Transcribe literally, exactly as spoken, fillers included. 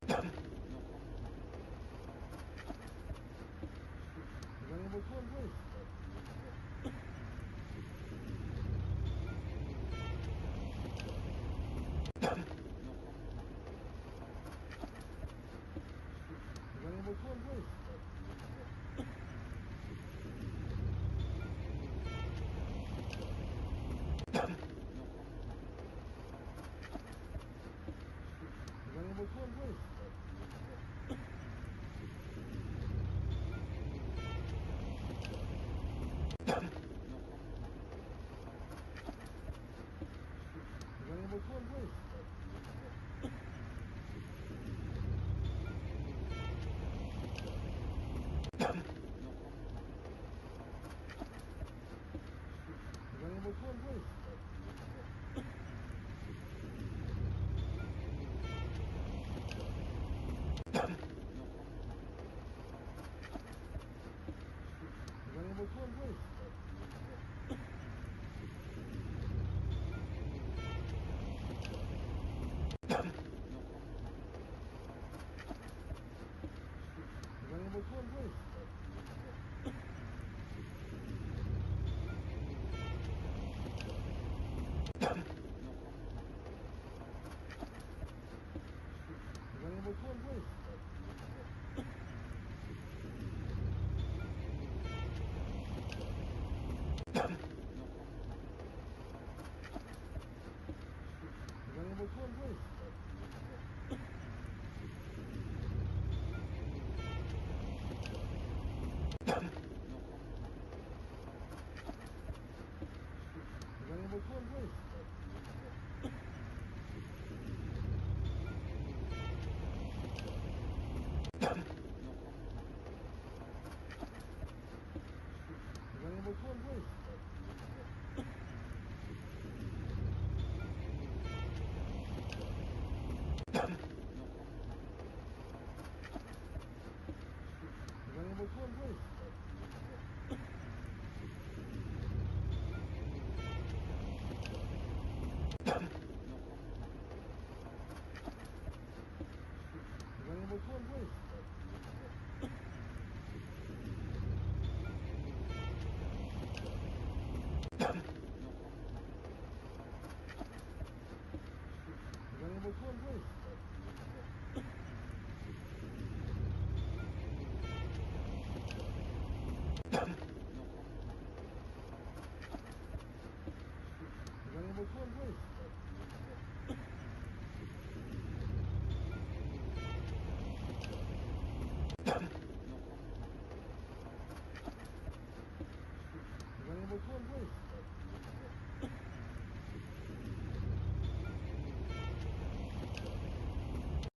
Is there anybody calling, please? Is there anybody calling, please? Is there anybody calling, please? Is there anybody calling, please? Is there anybody calling, please? Is there anybody calling, please? Is there anybody calling, please? Is there anybody calling, please? Is there anybody calling, please? Is there anybody calling, please? Is there anybody calling, please? Is there anybody calling, please? Is there anybody calling, please? Is there anybody calling, please?